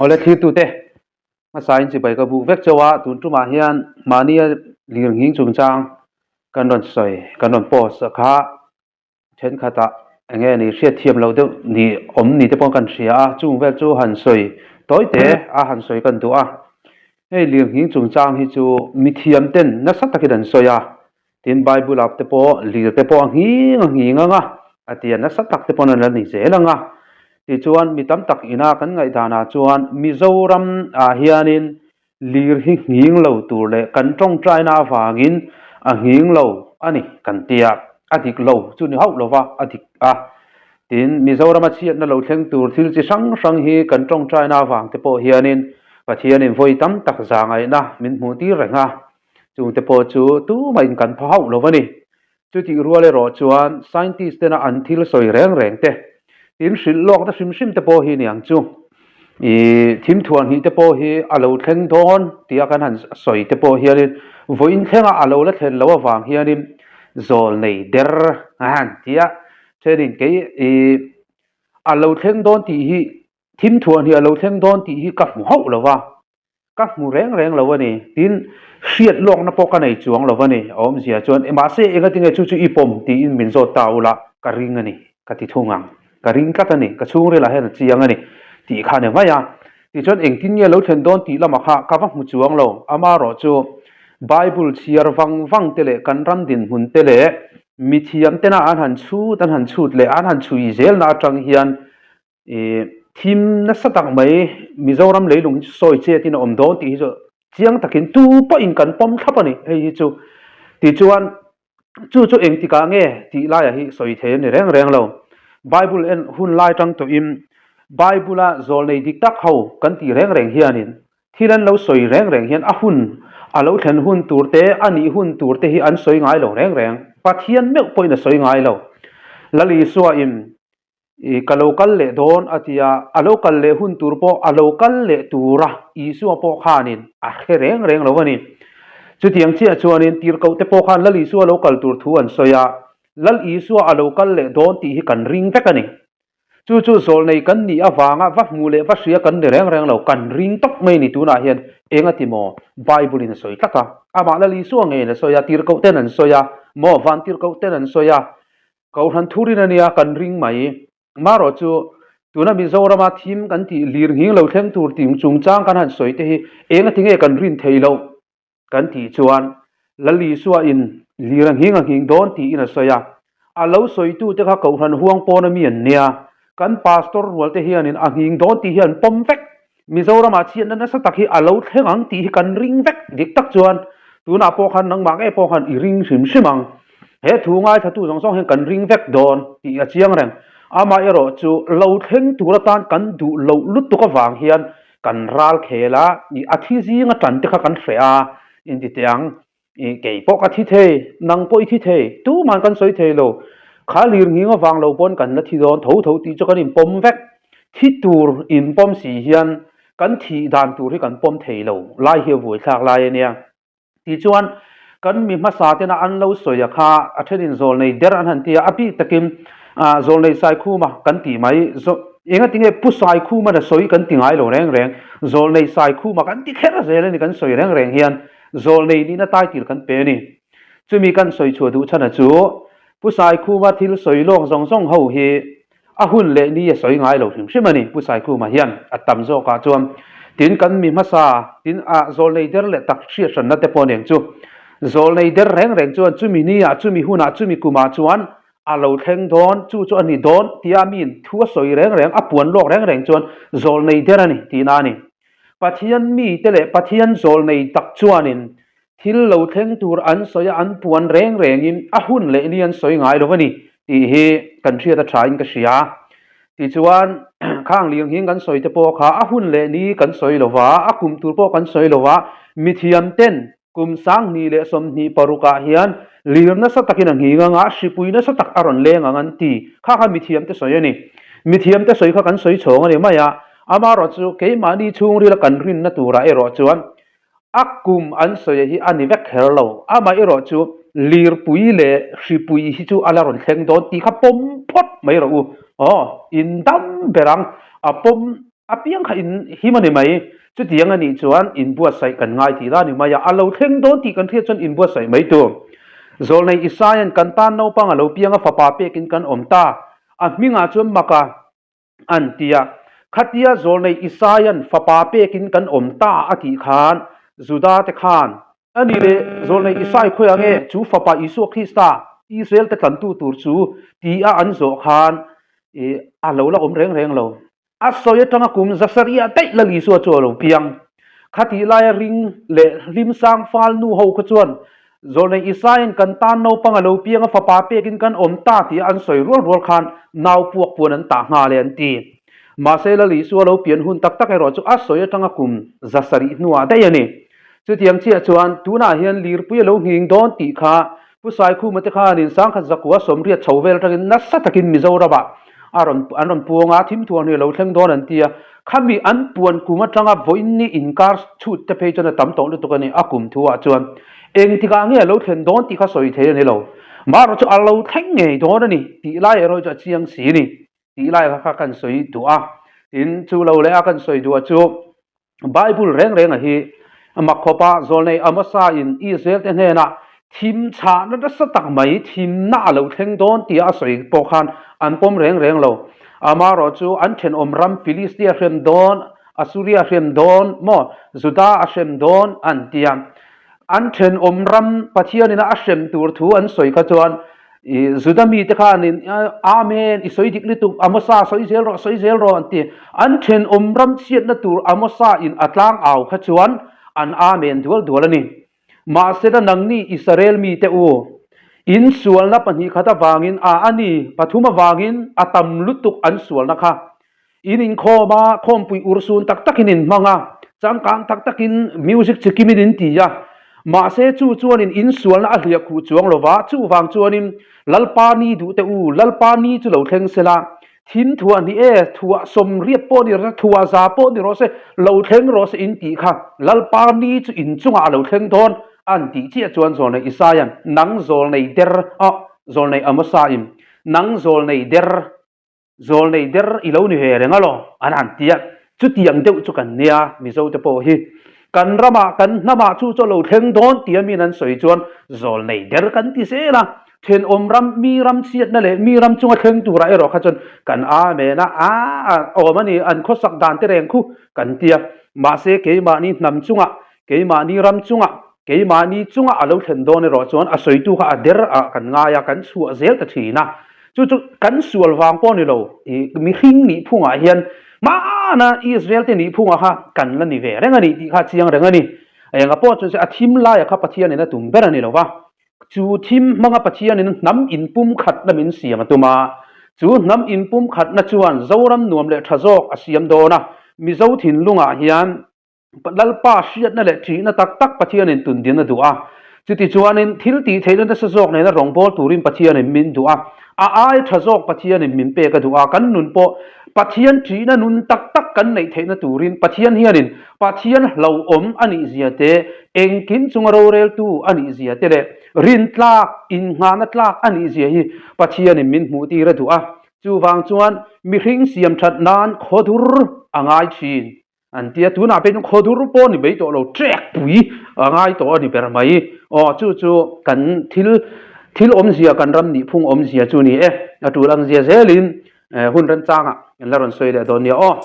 Awle thlirtute, hmasa in chibai ka buk vek chauh a, tun tumah hian mahnia lirnghing chungchang kan rawn sawi, kan rawn post a kha thenkhatah eng nge ni hriatthiam loh deuh ni awm ni te pawh kan hria a, chung vel chu han sawi tawi te a han sawi kan duh a. Hei lirnghing chungchang hi chu mithiam ten nasa takin an sawi a, Tin, Bible ah te pawh lir te pawh a nghing a nghing ang a, a ti a, nasa tak te pawn an la ni zel ang a. Tichuan, mi tam tak ina kan ngaihdanah chuan Mizoram ah hianin lir hi nghing lo tur leh kan tawngtaina avangin a nghing lo a ni kan ti a, a dik lo chu ni hauh lova a dik a. Tin, Mizorama chhiatna lo thleng tur thil chi hrang hrang hi kan tawngtaina avang te pawh hianin Pathianin vawi tam tak zahngaihna min hmuh tir reng a. Chungte pawh chu tumah in kan pha hauh lo a ni. Chutih rual erawh chuan scientist tena an thil sawi reng reng te, tin hrilh lawkna hrim hrim te pawh hi niang chu i thim thuah hnih te pawh hi a lo thleng dawn tia kan han sawi te pawh hianin vawiin thlenga a lo la thlen loh avang hianin zawl nei der a han tia thenin kei i a lo thleng dawn tih hi thim thuah hnih a lo thleng dawn tih hi ka hmu hauh lo va. Ka hmu reng reng lo a ni. Tin, hriat lawkna pawh ka nei chuang lo a ni. A awmzia chuan, E mahse, engatinge chu chu i pawm? tiin min zawt ta ula, ka ring a ni, ka ti thung ang. Ka ring tlat a ni, ka chhungrilah hian a chiang a ni, tih kha a ni mai a. Tichuan, engtin nge lo thlen dawn tih lamah kha ka va hmu chuang lo. Amaherawh chu, Bible chhiar vang vang te leh kan ram dinhmun te leh mithiam tena an han chhut an han chhut leh an han chhui zelna atang hian I thim nasa tak mai Mizoram leilung hi chu sawi chet in a awm dawn tih hi chu chiang takin tu pawhin kan pawm thlap a ni hei hi chu. Tichuan chu chu engtikah nge tih laiah hi sawi thei a ni reng reng lo. Bible en hun lai tang tawhin Bible a zawlnei dik tak ho kan tih reng reng hianin thil an lo sawi reng reng hian a hun a lo thlen hun tur te a nih hun tur te hi an sawi ngai lo reng reng. Pathian meuh pawhin a sawi ngai lo. Lal Isua in I ka lo kal leh dawn a ti a, a lo kal leh hun tur pawh a lo kal leh tura Isua pawh khanin a hre reng reng lo a ni. Chutiang chiah chuanin tirhkohte pawh khan Lal Isua lo kal tur thu an sawi a, Lal Isua a lo kal leh dawn tih hi kan ring vek a ni. Chu chu zawlnei kan nih avanga va hmu leh va hria kan ni reng reng lo, kan ring tawp mai a ni tunah hian eng a ti maw? Bible in a sawi tlat a, amah Lal Isua ngeiin a sawi a, tirhkohten an sawi a, maw vantirhkohten an sawi a, Kohhran thurin a nia kan ring mai. Marawh chu tuna Mizorama thim kan tih lir nghing lo thleng tur tih chungchang kan han sawi te hi eng a ti nge kan rin thei loh kan tih chuan Lal Isua in lir a nghing a nghing dawn tiin a sawi a. A lo sawitu te kha Kohhran huang pawn a mi an nia. Kan pastor rual te hianin a nghing dawn tih hi an pawm vek. Mizoramah chhiatna nasa tak hi a lo thleng ang tih hi kan ring vek dik tak chuan tunah pawh khan nangmah ngei pawh khan i ring hrim hrim ang. He thu ngaithatu zawng zawng hian kan ring vek dawn tih a chiang reng. Amaherawh chu lo thleng tur atan kan duh loh lutuk avang hian kan ral khel a, a thi zinga tan te kha kan hreh a, inti teh ang. I kei pawh ka thi thei, nang pawh i thi thei, tuman kan sawi thei lo. Kha lir nghing avang lo pawn kan la thi dawn tho tho tih chu kan inpawm vek. Thi tur inpawm si hian kan thih dan tur hi kan pawm thei lo lai hi a buaithlak lai a nia. Tichuan, kan mi hmasa tena an lo sawi a kha a thenin zawlnei der an han ti a, a bik takin zawlnei Saikhuma kan tih mai. Enga tinge Pu Saikhuman a sawi kan ti ngai lo reng reng, zawlnei Saikhuma kan ti kher zel a ni kan sawi reng reng hian. Zawlnei nihna title kan pe a ni. Chumi kan sawi chhuah duh chhan a chu, Pu Saikhuma thil sawi lawk zawng zawng ho hi a hun leh ni a sawi ngai lo hrim hrim a ni. Pu Saikhuma hian a tam zawkah chuan tin kan mi hmasa tin a zawlnei der leh tak hriat hranna te pawh nen chu zawlnei der reng reng chuan chumi niah chumi hunah chumi kumah chuan a lo thleng dawn chu chu a ni dawn tia miin thu a sawi reng reng a puan lawk reng reng chuan zawlnei der a ni tihna a ni. Pathian mite leh Pathian zawlnei tak chuanin thil lo thleng tur an sawi a, an puan reng rengin a hun leh ni an sawi ngai lo a ni tih hi kan hriat a thain ka hria. Tichuan, khang liang hing kan sawi te pawh kha a hun leh ni kan sawi lo va, a kum tur pawh kan sawi lo va, mithiam ten kum 2026 ah hian lir nasa takin a nghing anga, hripui nasa tak a rawn leng ang an ti. Kha kha mithiam te sawi a ni. Mithiam te sawi kha kan sawi chhawng a ni mai a, Amaherawh chu keimahni chhungrila kan rinna turah erawh chuan a kum an sawi hi a ni vek kher lo. Amaherawh chu lirpui leh hripui hi chu a la rawn thleng dawn tih kha pawm phawt mai rawh u. Aw, in dam ber ang. A pawm Apiang kha in him a ni mai. Chutiang a nih chuan inbuatsaih kan ngai tih la ni mai a, a lo thleng dawn tih kan hriat chuan inbuatsaih mai tur. Zawlnei Isaia'n kan tan naupang a lo piang a, fapa pekin kan awm ta, a hmingah chuan maka an ti a. Khatia Zawlnei Isaia'n fapa pekin kan awm ta a tih khan Juda te khan, A nih leh, Zawlnei Isai khawiah nge chu fapa Isua Krista, Israel te tlantu tur chu ti a an zawh khan a lo la awm reng reng lo. A sawi atanga kum zasariah daih Lal Isua chu a lo piang. Khatih laia ring leh hlim sang fal nu ho kha chuan Zawlnei Isaia'n kan tan naupang a lo piang a fapa pekin kan awm ta tia an sawi rual rual khan nau puak puan an tah nghal e an ti. Mahse Lal Isua lo pian hun tak tak erawh chu a sawi atanga kum zasarih hnuah daih a ni. Chutiang chiah chuan tunah hian lirpui a lo nghing dawn tih kha Pu Saikhuma te khanin sangkhat zakua sawmriat chho vel atangin nasa takin Mizoramah a rawn an rawn puang a, thimthuang hi a lo thleng dawn an ti a. Khami an puan kum atanga vawiinni inkar chhut te phei chuan a tam tawh lutuk a ni a kum thu ah chuan engtikah nge a lo thlen dawn tih kha sawi thei a ni lo. Marawh chu a lo thleng ngei dawn a ni tih lai erawh chu a chiang si a ni tih lai kha kha kan sawi duh a. Tin, chu lo leh a kan sawi duh a chu Bible reng renga hi a mak khawp a, Zawlnei Amosa in Israel te hnenah thim chhahna nasa tak mai thimna a lo thleng dawn tia a sawi pawh khan an pawm reng reng lo. Amaherawh chu an thenawm ram Philistia hrem dawn, Assuria hrem dawn maw, Juda a hrem dawn an ti a. An thenawm ram Pathianina a hrem tur thu an sawi kha chuan I Juda mite khanin, Amen, i sawi dik lutuk, Amosa sawi zel rawh, sawi zel rawh an ti. An thenawm ram chhiatna tur Amosa in a tlang au kha chuan an Amen dual dual a ni. Mahsela nangni Israel mite u, in sualna 2 khat avangin, a a ni, pathum avangin a tam lutuk an sualna kha. In inkhawm a, khawmpui urhsun tak takin in hmang a, changkang tak takin music chi kimin in ti a. Mahse chu chuanin in sualna a hliah khuh chuang lo va, chuvang chuanin Lalpa ni duh teh u, Lalpa ni chu lo thleng sela, thim thuah ni e, thuah sawmriat pawh ni rawh se, thuah za pawh ni rawh se, lo thleng rawh se in tih kha, Lalpa ni chu in chungah a lo thleng dawn an tih chiah chuan zawlnei Isaia'n, Nang zawlnei der, aw, zawlnei Amosa-in, Nang zawlnei der, Zawlnei der i lo ni ve reng alaw? An han ti a. Chutiang deuh chu kan nia, Mizo te pawh hi. Kan ramah, kan hnamah chu chu a lo thleng dawn tia min an sawi chuan zawlnei der kan ti zel a. Thenawm ram, mi ram chhiatna leh mi ram chunga thleng turah erawh kha chuan kan amen a, aa awm a ni, an khawsak dan te reng khu kan ti a. Mahse keimahni hnam chungah, keimahni ram chungah, keimahni chunga a lo thlen dawn erawh chuan a sawitu kha a der ah kan ngai a, kan chhuah zel ta thin a. Chu chu kan sual vang pawh ni lo, i mihring nih phungah hian hmana Israel te nih phungah kha kan la ni ve reng a ni tih kha a chiang reng a ni. Enga pawh chu se a thim laia kha Pathianin a tum ber a ni lo va, chu thim hmanga Pathianin hnam inpumkhatna min siam a tum a, chu hnam inpumkhatna chuan Zoram nuam leh tha zawk a siam dawn a, Mizo thinlungah hian Lalpa hriatna leh thihna tak tak Pathianin tun din a duh a. Chutichuanin, thil tih theihna nasa zawk nena rawngbâwl turin Pathianin min duh a. A ai tha zawk Pathianin min pek a duh a. Kan nun pawh Pathian thihna nun tak tak kan neih theihna turin Pathian hianin Pathian hlauhawm a nihzia te, engkim chunga roreltu a nihzia te leh rintlak, innghahna tlak a nihzia hi Pathianin min hmuhtir a duh a. Chuvang chuan mihring siam that nan khawdur a ngai thin. An ti a, tunah pawhin khawdur pawh ni mai tawh lo, trek pui a ngai tawh a ni ber mai. Aw, chu chu kan thil thil awmzia, kan ram nihphung awmzia chu ni e. A tul ang zia zelin hun remchangah kan la rawn sawi leh dawn nia aw.